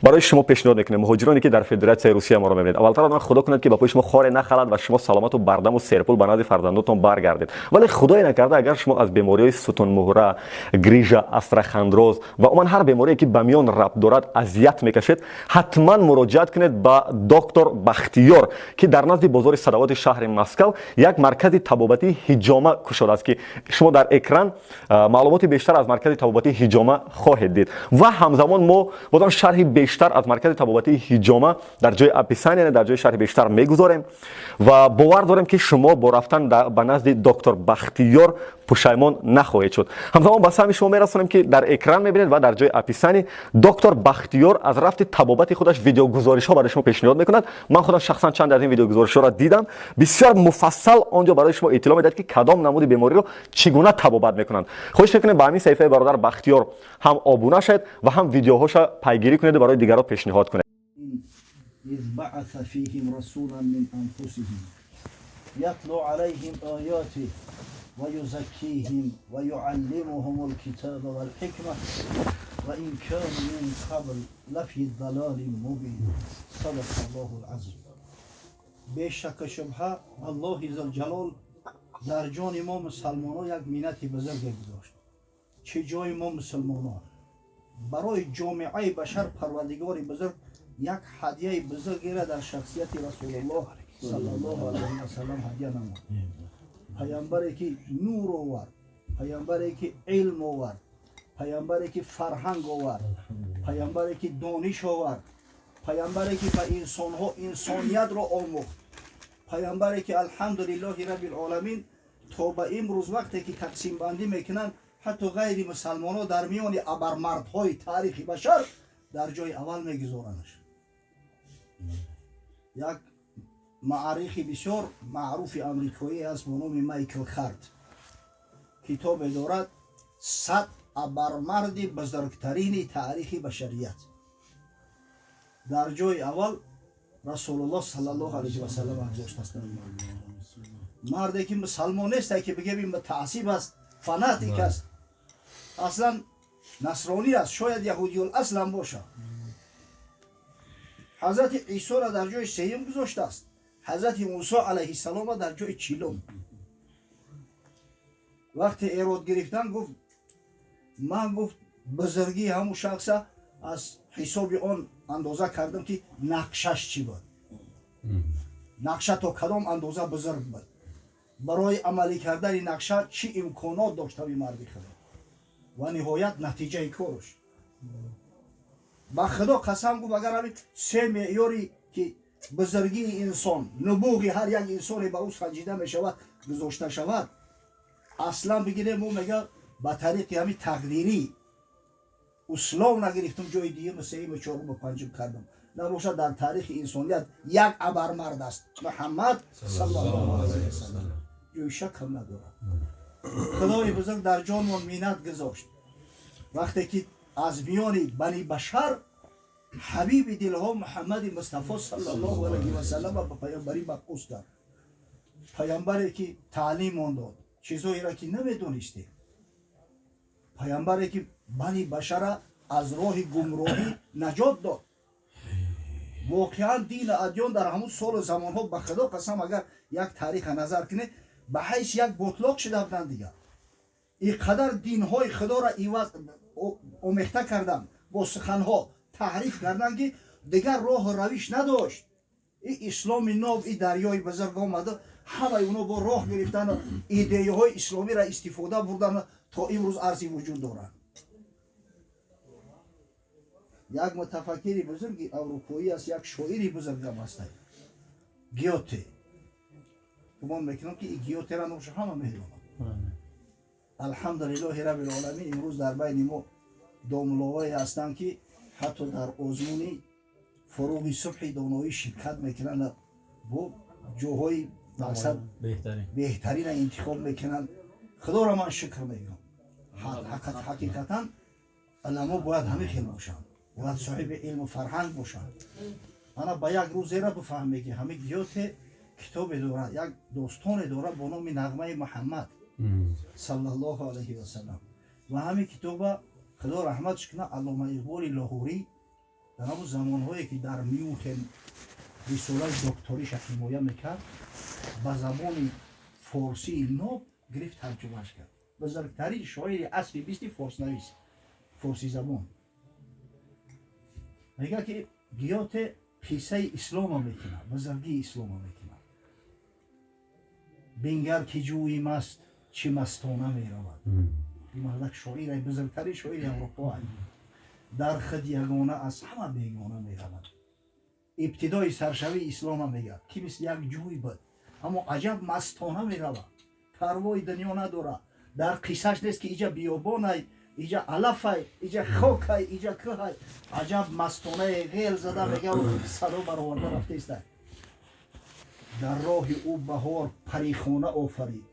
Барои шумо пешниҳод мекунем, муҳоҷироне, ки дар Федератсияи Русия моро мебинед. Аввалтар ман худо кунад, ки ба пои шумо хоре нахалад ва шумо саломату бардаму серпул ба назди фарзандотон баргардед. Вале худое накарда, агар шумо аз бемориҳои сутунмуҳра, грижа, остеохондроз ва умуман ҳар беморие, ки ба миён рабт дорад, азият мекашед, ҳатман муроҷиат кунед ба доктор Бахтиёр, ки дар назди бозори Садавоти шаҳри Москав як маркази табобатии ҳиҷома кушодааст, ки шумо дар экран маълумоти бештар аз маркази табобатии ҳиҷома хоҳед дид. Ва ҳамзамон мо бозам шарҳи бештар аз маркази табобатии ҳиҷома дар ҷои описание, дар ҷои шарҳи бештар мегузорем ва бовар дорем, ки шумо бо рафтан ба назди доктор Бахтиёр пушаймон нахоҳед шуд. Ҳамзамон ба саҳми шумо мерасонем, ки дар экран мебинед ва дар ҷои описание доктор Бахтиёр аз рафти табобати худаш видеогузоришҳо барои шумо пешниҳод мекунад. Ман худам шахсан чанд аз ин видеогузоришҳоро дидам. Бисёр муфассал он ҷо барои шумо иттилоъ медиҳад, ки кадом намуди бемориро чӣ гуна табобат мекунанд. Хоҳиш мекунем, ба ҳамин саҳифаи бародар Бахтиёр ҳам обуна шавед ва ҳам видеоҳоша пайгирӣ кунеду барои дигарро пешниҳод кунед. إذ بعث فيهم رسولا من أنفسهم يتلو عليهم آياته ويزكيهم ويعلمهم الكتاب والحكمة وإن كانوا من قبل لفي ضلال مبين. صدق الله العظيم. Бешакка шубҳа, Аллоҳи Зулҷалол дар ҷони мо мусалмонҳо як миннати бузурге гузошт. Чӣ ҷои мо мусулмонон, барои ҷомеаи башар Парвардигори бузург як ҳадияи бузургеро дар шахсияти Расулуллоҳ саллаллоҳу алайҳи васалам ҳадия намуд. Паямбаре, ки нур овард, паямбаре, ки илм овард, паямбаре, ки фарҳанг овард, паямбаре, ки дониш овард, паямбаре, ки ба инсонҳо инсониятро омӯхт, паямбаре, ки, алҳамдулиллоҳи раббил оламин, то ба имрӯз вақте ки тақсимбандӣ мекунанд, ҳатто ғайри мусалмонҳо дар миёни абармардҳои таърихи башар дар ҷои аввал мегузоранаш. Як муаррихи бисёр маъруфи амрикоӣ аст бо номи Майкл Харт, китобе дорад «100 абармарди бузургтарини таърихи башарият». Дар ҷои аввал Расулуллоҳ саллаллоҳу алайҳи васаллам гузоштааст. Марде, ки мусалмон нест, ки бигем ин мутаассиб аст, фанатик аст, аслан насронӣ аст, шояд яҳудиюл аслам бошад. Ҳазрати Исоро дар ҷои сеюм гузоштааст, Ҳазрати Мусо алайҳиссалома дар ҷои 40-ум. Вақте эрод гирифтан, гуфт: «Ман, гуфт, бузургии ҳамун шахса аз ҳисоби он андоза кардам, ки нақшаш чӣ буд, нақша то кадом андоза бузург буд, барои амалӣ кардани нақша чӣ имконот доштави марди Худо ва ниҳоят натиҷаи корш. Ба Худо қасам, гуфт, агар ҳамин се меъёри, ки бузургии инсон, нубуғи ҳар як инсоне ба ӯ санҷида мешавад, гузошта шавад, аслан бигирем, ӯ мега, ба тариқи ҳамин тақдирӣ услов нагирифтум, ҷои дуюму, сеюму, чоруму, панҷум кардам. Набошад, дар таърихи инсоният як абармард аст: Муҳаммад саллаллоҳу алайҳи васалам. Ҷои шак ҳам надорад. Худои бузург дар ҷонмон миннат гузошт, вақте ки аз миёни бани башар ҳабиби дилҳо Муҳаммади Мустафо саллаллоҳу алайҳи васалам ба паёмбарӣ мабъус кард. Паёмбаре, ки таълимон дод чизҳоеро, ки намедонистем, паёмбаре, ки бани башара аз роҳи гумроҳӣ наҷот дод. Воқеан, дину адён дар ҳамун солу замонҳо, ба Худо қасам, агар як таъриха назар кунед, ба ҳайси як ботлоқ шуда буданд. Дигар ин қадар динҳои Худоро иваз омехта кардан, бо суханҳо таҳриф кардан, ки дигар роҳу равиш надошт. И исломи ноб, и дарёи бузург омада, ҳамаи оно бо роҳ гирифтану идеяҳои исломиро истифода бурдану то имрӯз арзи вуҷуд доранд. Як мутафаккири бузурги аврупоӣ аст, як шоири бузургам аст, Гёте. Гумон мекунам, ки Гётера номшо ҳама медонад. Алҳамдулиллоҳи раббил оламин, имрӯз дар байни мо домуловое ҳастанд, ки ҳатто дар озмуни «Фуруғи субҳи доноӣ» ширкат мекунанд, бо ҷоҳои мақсад беҳтарина интихоб мекунанд. Худоро ман шукр мегӯям. Ҳақиқатан, уламо бояд ҳамин хел бошанд, бояд соҳиби илму фарҳанг бошанд. Ана ба як рӯзера бифаҳме, ки ҳамин Гёте китобе дорад, як достоне дорад бо номи «Нағмаи Муҳаммад саллаллоҳу алайҳи васалам». Ва ҳамин китоба, Худо раҳматш кунад, Аллома Иқболи Лоҳурӣ. Дар ҳамон замонҳое ки дар Мюнхен рисолаи докториша ҳимоя мекард, ба забони форсии ноб гирифт, тарҷумааш кард. Бузургтарин шоири асри бисти форснавис, форсизабон. Мегӯяд ки Гёте қиссаи ислома мекунад, бузургии ислома мекунад. Бингар ки ҷӯи маст чӣ мастона меравад. Ин мардак шоир, бузургтарин шоири Аврупо, дар худ ягона, аз ҳама бегона меравад. Ибтидои саршавии ислома мегӯяд, ки мисли як ҷӯй буд, аммо аҷаб мастона меравад, парвои дунё надорад. Дар қиссаш нест ки иҷа биёбонай, иҷа алафай, иҷа хокай, иҷа кӯҳай. Аҷаб мастонае ғел зада мега, садо бароварда рафтаистай. Дар роҳи ӯ баҳор парихона офарид,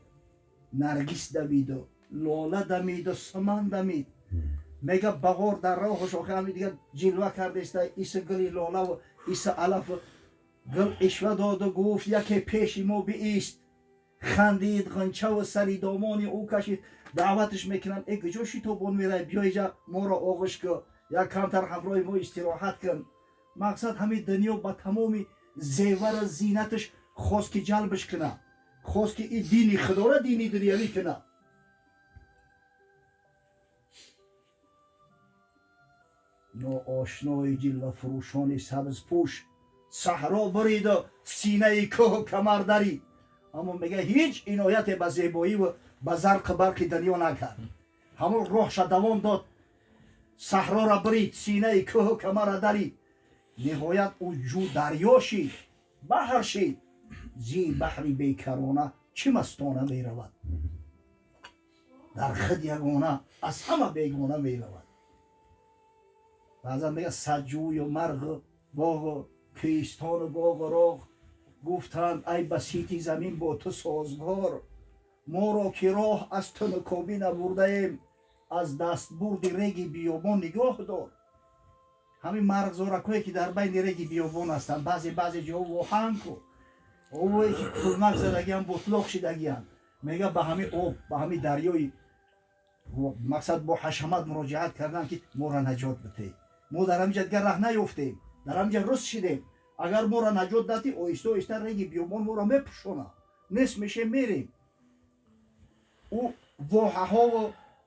наргис дамиду лола дамиду суман дамид. Мега баҳор дар роҳаш охи ҳами дигар ҷилва кардеста, иса гули лолаву иса алаф. Гул ишва доду гуфт: яке пеши мо биист. Хандид ғунчаву сари домони ӯ кашид. Даъваташ мекунанд: э, куҷо шитобон мерай? Биё иҷа, моро оғӯш кун, як камтар ҳамроҳи мо истироҳат кун. Мақсад, ҳамин дунё ба тамоми зевару зинаташ хост ки ҷалбаш куна, хост ки и дини худора дини дунявӣ куна. Ноошнои ҷилвафурӯшони сабзпӯш саҳро буриду синаи кӯҳу камар дарид. Аммо мега, ҳеҷ инояте ба зебоиву ба зарқу барқи дунё накард. Ҳамон роҳша давом дод, саҳрора бурид, синаи кӯҳу камара дарид. Ниҳоят ӯ ҷӯ дарё шид, баҳр шид. Зи баҳри бекарона чӣ мастона меравад, дар худ ягона, аз ҳама бегона меравад. Баъзан мега саҷӯю марғу боғу кӯҳистону боғу роғ гуфтанд: ай басити замин бо ту созгор, моро ки роҳ аз тунукобӣ набурдаем, аз дастбурди реги биёбон нигоҳ дор. Ҳамин марғзоракҳое ки дар байни реги биёбон ҳастанд, баъзе баъзе ҷо воҳанку обое ки кулмак задагиам, бутлоқ шидагиам, мега ба ҳамин об, ба ҳамин дарёи мақсад бо ҳашамат муроҷиат карданд ки моро наҷот битед. Мо дар ҳамин ҷа дигар раҳ наёфтем, дар ҳамин ҷа рус шидем. Агар моро наҷот дадӣ, оҳиста оҳиста реги биёбон моро мепӯшона, нест мешем, мерем. Ӯ воҳаҳову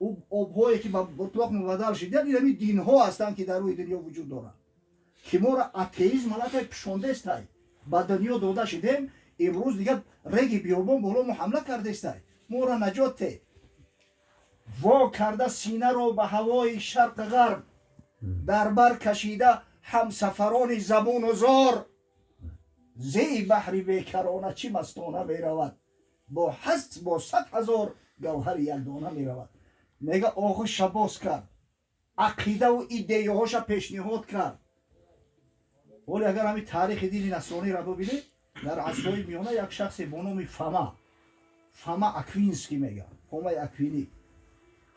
ӯ обҳое ки ба бутлоқ мубаддал шиданд, ин ҳамин динҳо ҳастанд ки дар рӯи дунё вуҷуд доранд, ки моро атеизм аллакай пӯшондестай, ба дунё дода шидем. Имрӯз дигар реги биёбон боло мо ҳамла кардестай, моро наҷот те. Во карда синаро ба ҳавои шарқу ғарб, дар бар кашида ҳамсафарони забуну зор, зеи баҳри бекарона чӣ мастона меравад, бо 100 000 гавҳари якдона меравад. Мега оғӯша боз кард, ақидаву идеяҳоша пешниҳод кард. Ҳоле агар ҳамин таърихи дини насрониро бибинед, дар асрҳои миёна як шахсе бо номи Фома, Фома Аквинский мегӯяд, Фомаи Аквинӣ,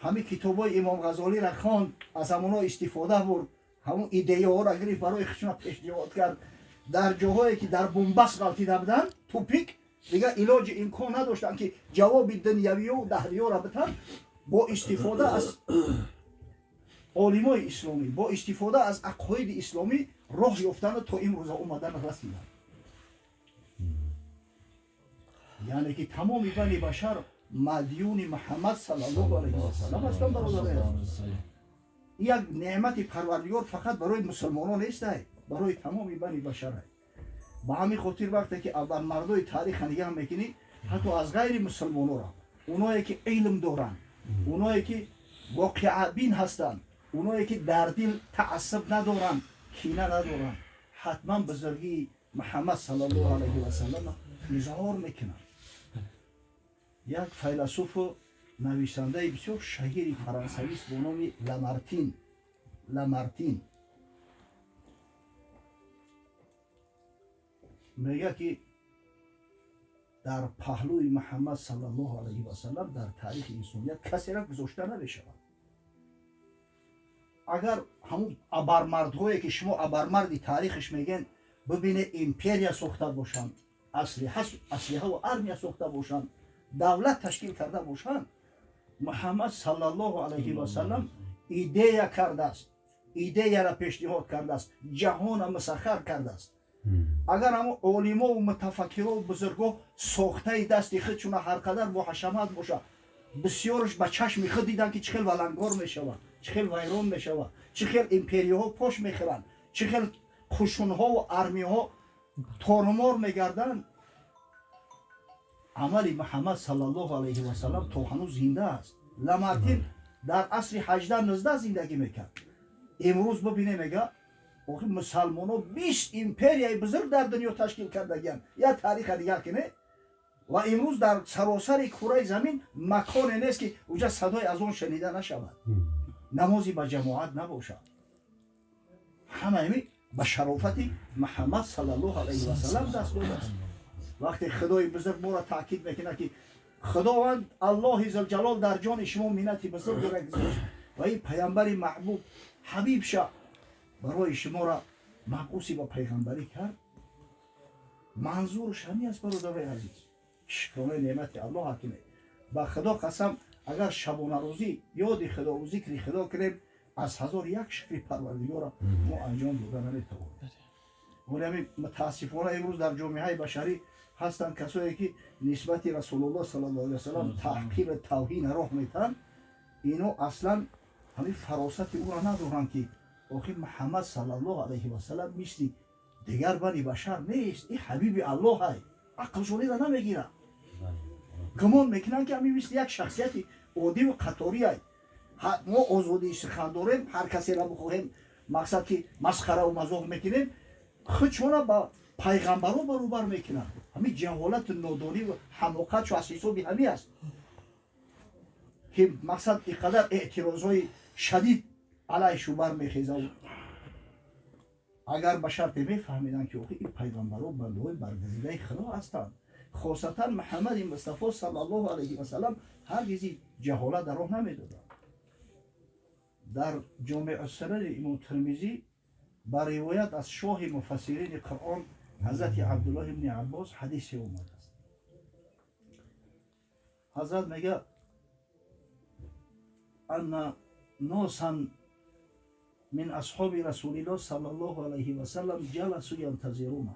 ҳамин китобҳои Имом Ғазолиро хонд, аз ҳамонҳо истифода бурд, ҳамон идеяҳоро гирифт, барои худшона пешниҳод кард. Дар ҷоҳое ки дар бунбаст ғалтида буданд, тупик, дигар илоҷи имкон надоштанд ки ҷавоби дунявию даҳриёро битанд, бо истифода аз олимои исломӣ, бо истифода аз ақоиди исломӣ роҳ ёфтану то имрӯза омадан расиданд. Яъне ки тамоми бани башар мадюни Муҳаммад саллаллоҳу алайҳи васаллам ҳастанд. Бародари азиз, як неъмати Парвардигор фақат барои мусулмонон нестай, барои тамоми бани башарай. Ба ҳамин хотир вақте ки абармардои тариха нигаҳ мекунӣ, ҳатто аз ғайри мусулмонора, оное ки илм доранд, оное ки воқеабин ҳастанд, оное ки дар дил таассуб надоранд, кина надоранд, ҳатман бузургии Муҳаммад саллаллоҳу алайҳи васаллам изҳор мекунанд. Як файласуфу нависандаи бисёр шаҳири фарансавист бо номи Ламартин, Ламартин мегӯяд ки дар паҳлӯи Муҳаммад саллаллоҳу алайҳи васаллам дар таърихи инсоният касеро гузошта намешавад. Агар ҳамун абармардҳое ки шумо абармарди таърихаш мегӯен, бибине, империя сохта бошанд, аслиҳаву армия сохта бошанд, давлат ташкил карда бошанд, Муҳаммад саллаллоҳу алайҳи васаллам идея кардааст. Идеяра пешниҳод кардааст, ҷаҳона мусаххар кардааст. Агар ҳамо олимову мутафаккирову бузурго сохтаи дасти худшуна ҳар қадар бо ҳашамат бошад, бисёрш ба чашми худ диданд, ки чӣ хел валангор мешавад, чӣ хел вайрон мешавад, чӣ хел империяҳо пош мехӯранд, чӣ хел қушунҳову армияҳо торумор мегарданд. Амали Муҳаммад саллаллоҳу алайҳи васалам то ҳанӯз зинда аст. Ламартин дар асри 18-19 зиндагӣ мекард. Имрӯз бибине, мега, охи, мусалмоно 20 империяи бузург дар дунё ташкил кардагиянд. Як тариха дигар кине. Ва имрӯз дар саросари кураи замин маконе нест, ки уҷа садои азон шунида нашавад, намози ба ҷамоат набошад. Ҳамаи ба шарофати Муҳаммад саллаллоҳу алайҳи васалам даст додааст. Вақте Худои бузург моро таъкид мекунад, ки Худованд Аллоҳи зулҷалол дар ҷони шумо миннати бузургеро гузошт ва ин паямбари маҳбуб ҳабибша барои шуморо мабъуси ба пайғамбарӣ кард, манзурш ҳамин аст. Бародарои азиз, шукронаи неъмати Аллоҳ ҳакиме. Ба Худо қасам, агар шабонарӯзӣ ёди Худову зикри Худо кунем, аз ҳазор як шукри Парвардигора мо анҷом дода наметавонем. Вале ҳамин, мутаассифона, имрӯз дар ҷомеаи башарӣ ҳастанд касое, ки нисбати Расулуллоҳ саллаллоҳу алайҳи васалам таҳқиру тавҳина роҳ метаҳанд. Ино аслан ҳамин фаросати ӯро надоранд, ки охир Муҳаммад саллаллоҳу алайҳи васалам мисли дигар бани башар нест, ин ҳабиби Аллоҳ ай. Ақлшонира намегирад, гумон мекунанд, ки ҳамин мисли як шахсияти оддиву қаторӣ ай. Мо озодии сухан дорем, ҳар касеро бихоҳем, мақсад ки масхараву мазоқ мекунем. Худшона ба пайғамбаро баробар мекунанд. Ҳамин ҷаҳолату нодониву ҳамоқатшо аз ҳисоби ҳамин аст, ки мақсад ин қадар эътирозҳои шадид алайҳ бармехезав. Агар ба шарте мефаҳмиданд, ки охи ин пайғамбаро бандаҳои баргазидаи Худо ҳастанд, хосатан Муҳаммади Мустафо саллаллоҳу алайҳи васалам, ҳаргизи ҷаҳолат дар роҳ намедоданд. Дар Ҷомеъуссунани Имом Термизӣ ба ривоят аз шоҳи муфассирини Қуръон ҳазрати Абдуллоҳ ибни Аббос ҳадисе омадааст. Ҳазрат мега: "Анна носан мин асҳоби Расулиллоҳ саллаллоҳу алайҳи васалам ҷаласу янтазируна".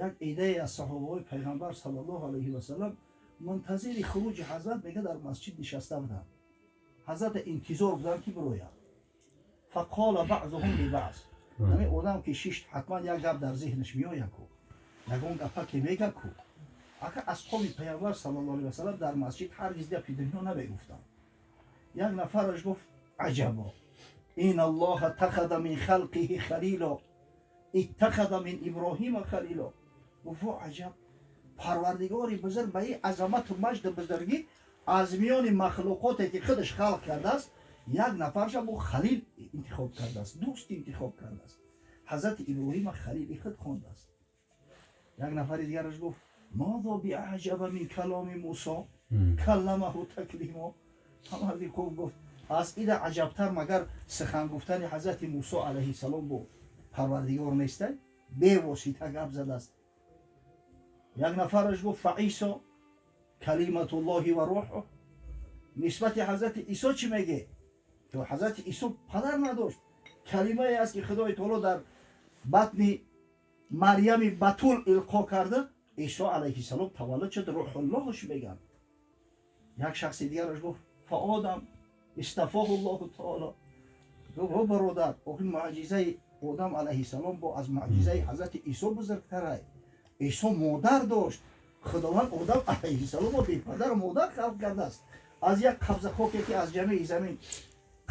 Як идае аз саҳобаҳои Пайғамбар саллаллоҳу алайҳи васалам мунтазири хуруҷи ҳазрат, мега, дар масҷид нишаста буданд, ҳазрата интизор буданд, ки бирояд. "Фақола баъзуҳум либаъз". Ҳамин одам ки шишт, ҳатман як гап дар зеҳнаш меояд ку, ягон гапа ки мега ку. Ака, асҳоби Пайғамбар саллаллоҳу алайҳи васалам дар масҷид ҳаргиз гапи дунё намегуфтанд. Як нафараш гуфт: "Аҷабо, ин Аллоҳа тахада мин халқиҳи халило, иттахада мин Иброҳима халило". Гуфт: "Во аҷаб, Парвардигори бузург ба ин азамату маҷду бузургӣ аз миёни махлуқоте, ки худаш халқ кардааст, як нафарша бо халил интихоб кардааст, дӯст интихоб кардааст, ҳазрати Иброҳима халили худ хондааст". Як нафари дигараш гуфт: "Мозо биаҷаба мин каломи Мусо, калламаҳу таклимо". Ҳамарди хуб гуфт: "Аз ида аҷабтар магар сухан гуфтани ҳазрати Мусо алайҳиссалом бо Парвардигор нестай, бевосита гап задааст". Як нафараш гуфт: "Фаисо калиматуллоҳи ва рӯҳу". Нисбати ҳазрати Исо чӣ меге? Ҳазрати Исо падар надошт, калимае аст, ки Худои таоло дар батни Марьями Батул илқо карда, Исо алайҳиссалом таваллуд шуд, рӯҳуллоҳш мегӯянд. Як шахси дигараш гуфт: "Фаодам истафоҳу Ллоҳу таоло". Гуфт: "О бародар, охи муъҷизаи Одам алайҳиссалом бо аз муъҷизаи ҳазрати Исо бузургтарай. Исо модар дошт, Худованд Одам алайҳиссаломро бепадару модар халқ кардааст, аз як қабза хоке, ки аз ҷамеи замин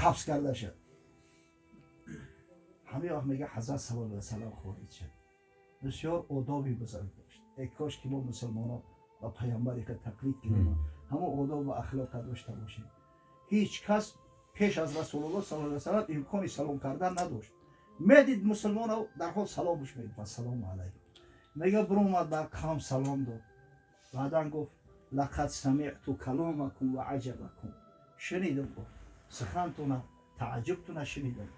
қабз карда шуд". Ҳамин вақт, мега, ҳазрат саллаллоҳу алайҳи васалам хориҷ шуд. Бисёр одоби бузург дошт. Э кош ки мо мусулмонон ба паямбари худ тақлид кунем, ҳамон одоб ва ахлоқа дошта бошем. Ҳеҷ кас пеш аз Расулуллоҳ саллаллоҳу алайҳи васалам имкони салом кардан надошт. Медид мусулмонро, дарҳол саломш мегуфт: "Ассалому алайкум". Мега, биромад, бар қавм салом дод. Баъдан гуфт: "Лақад самиъту каломакум ва аҷабакум". Шунидам, гуфт, сухантуна, тааҷҷубтуна шунидам.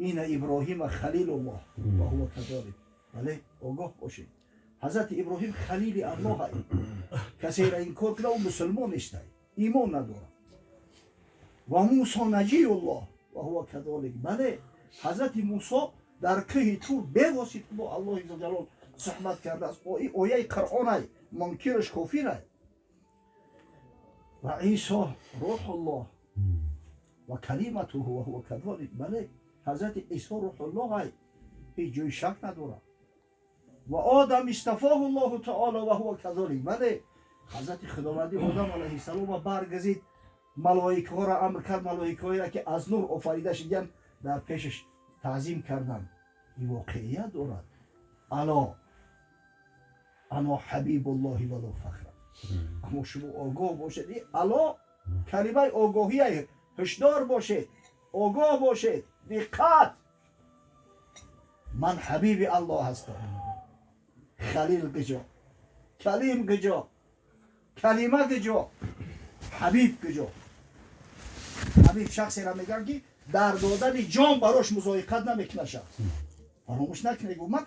"Ина Иброҳима халилуллоҳ ва ҳува казолик". Бале, огоҳ бошед, ҳазрати Иброҳим халили Аллоҳ. Касеро инкор кунад, ӯ мусулмон нестай, имон надорад. "Ва Мусо наҷиюллоҳ وهو كذلك. Бале, ҳазрати Мусо дар кӯҳи Тур бевосита бо Аллоҳи зулҷалол суҳбат кардааст. Ояи Қуръонай, мункираш кофирай. Ва Исо рӯҳуллоҳ وكلمته وهو كذلك. Бале, ҳазрати Исо рӯҳуллоҳай, ҳеҷ ҷои шак надорад. وآدم اصطفاه الله تعالى وهو كذلك. Бале, ҳазрати худованди Одам алайҳиссалома баргазид, малоикаҳоро амр кард, малоикаҳоеро, ки аз нур офарида шудиянд, дар пешаш таъзим карданд. Ин воқеият дорад. ألا أنا حبيب الله ولا فخر. Аммо шумо огоҳ бошед, ألا калимаи огоҳия, ҳушдор бошед, огоҳ бошед, диққат, ман ҳабиби Аллоҳ ҳастам. Халил куҷо, калим куҷо, калима куҷо, ҳабиб куҷо? Ҳабиб шахсеро мегӯянд, ки дар додани ҷон барош музоиқат намекунад. Шахс фаромӯш накунед, ман